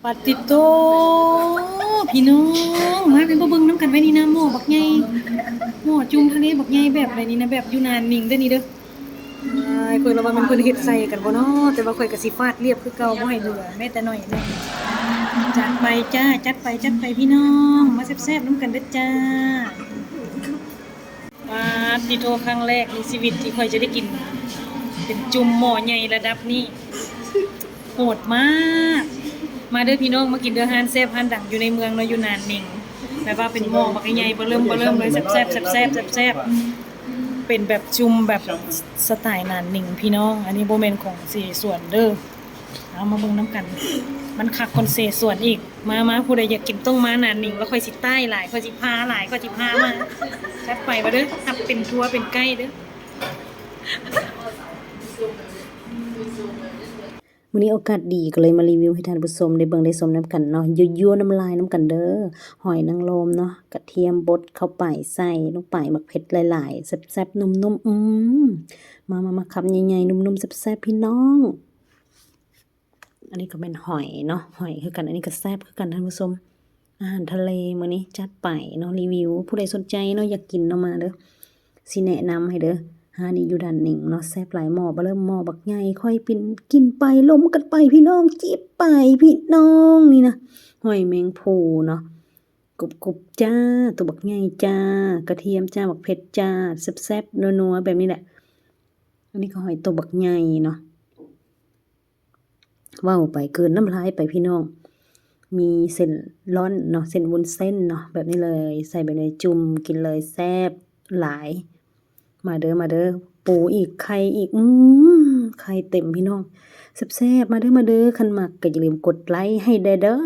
ປາດຕິໂຕ ພີ່ນ້ອງ ມາ ເຮົາມາເບິ່ງນຳກັນໄວ້ນີ້ນະ ໝໍ້ບັກໃຫຍ່ ໝໍ້ຈຸ່ມທະເລບັກໃຫຍ່ແບບໃດນີ້ນະ ແບບຢູ່ໜາໜິງເດີ້ນີ້ເດີ້. ອ້າຍ ຂ້ອຍລະວ່າແມ່ນເພິ່ນເຮັດໃສ່ກັນບໍ່ນໍ ແຕ່ວ່າຂ້ອຍກະຊິຟາດລຽບຄືເກົ່າ ບໍ່ໃຫ້ເຫຼືອແມ້ແຕ່ໜ້ອຍໜຶ່ງ. ຈັດໄປຈ້າ ຈັດໄປ ຈັດໄປພີ່ນ້ອງ ມາແຊບໆນຳກັນເດີ້ຈ້າ. ປາດຕິໂທ ຄັ້ງແລກໃນຊີວິດທີ່ຂ້ອຍຈະໄດ້ກິນເປັນຈຸ່ມໝໍ້ໃຫຍ່ລະດັບນີ້ ໂຫດມາກ. ມາເດີ້ພີ່ນ້ອງ ມາກິນເດີ້ ຮ້ານແຊບຮ້ານດັງຢູ່ໃນເມືອງເນາະ ຢູ່ໜາໜິງ ແບບວ່າເປັນໝໍ້ບັກໃຫຍ່ເບີເລີ່ມໆເລີຍ ແຊບໆ ແຊບໆ ເປັນແບບຈຸ່ມແບບສະໄຕໜາໜິງພີ່ນ້ອງ. ອັນນີ້ບໍ່ແມ່ນຂອງເສສວນເດີ້ ເອົາມາເບິ່ງນຳກັນ ມັນຄັກກວ່າເສສວນອີກ. ມາ ມາ ຜູ້ໃດຢາກກິນຕ້ອງມາໜາໜິງ ແລ້ວຂ້ອຍຊິຕ່າຍຫຼາຍ ຂ້ອຍຊິພາຫຼາຍ ຂ້ອຍຊິພາມາ. ຈັດໄປ ມາເດີ້ ຮັບເປັນທົວເປັນໄກ້ເດີ້. ມື້ນີ້ໂອກາດດີກໍເລີຍມາຣີວິວໃຫ້ທ່ານຜູ້ຊົມໄດ້ເບິ່ງໄດ້ຊົມນຳກັນເນາະ ຍົວໆນ້ຳລາຍນຳກັນເດີ້. ຫອຍນາງລົມເນາະ ກະທຽມບົດເຂົ້າໄປ ໃສ່ລົງໄປ ໝາກເຜັດຫຼາຍໆ ແຊບໆ ນຸ້ມໆ ອືມ ມາໆໆ ຄຳໃຫຍ່ໆ ນຸ້ມໆ ແຊບໆ ພີ່ນ້ອງ. ອັນນີ້ກໍແມ່ນຫອຍເນາະ ຫອຍຄືກັນ ອັນນີ້ກໍແຊບຄືກັນທ່ານຜູ້ຊົມ. ອາຫານທະເລມື້ນີ້ຈັດໄປເນາະ ຣີວິວ. ຜູ້ໃດສົນໃຈເນາະ ຢາກກິນເນາະ ມາເດີ້ ຊິແນະນຳໃຫ້ເດີ້. ຮ້ານນີ້ຢູ່ດ່ານໜິງເນາະ ແຊບຫຼາຍ ໝໍ້ເບີເລີ່ມ ໝໍ້ບັກໃຫຍ່ ຂ້ອຍປິ່ນ ກິນໄປລົມກັນໄປພີ່ນ້ອງ ຈິບໄປພີ່ນ້ອງ. ນີ້ນະ ຫອຍແມງພູເນາະ ກຸບໆ ຈ້າ ໂຕບັກໃຫຍ່ຈ້າ ກະທຽມຈ້າ ໝາກເຜັດຈ້າ ແຊບໆ ນົວໆ ແບບນີ້ແຫຼະ. ອັນນີ້ກໍຫອຍໂຕບັກໃຫຍ່ເນາະ. ເວົ້າໄປກືນນ້ຳລາຍໄປພີ່ນ້ອງ. ມີເສັ້ນລ້ອນເນາະ ເສັ້ນວຸ້ນເສັ້ນເນາະ ແບບນີ້ເລີຍ ໃສ່ແບບນີ້ ຈຸ່ມກິນເລີຍ ແຊບຫຼາຍ. ມາເດີ້ ມາເດີ້ ປູອີກ ໄຂ່ອີກ ອືມ ໄຂ່ເຕັມພີ່ນ້ອງ ແຊບໆ. ມາເດີ້ ມາເດີ້ ຄັນມັກກໍຢ່າລືມກົດໄລໃຫ້ແດ່ເດີ້.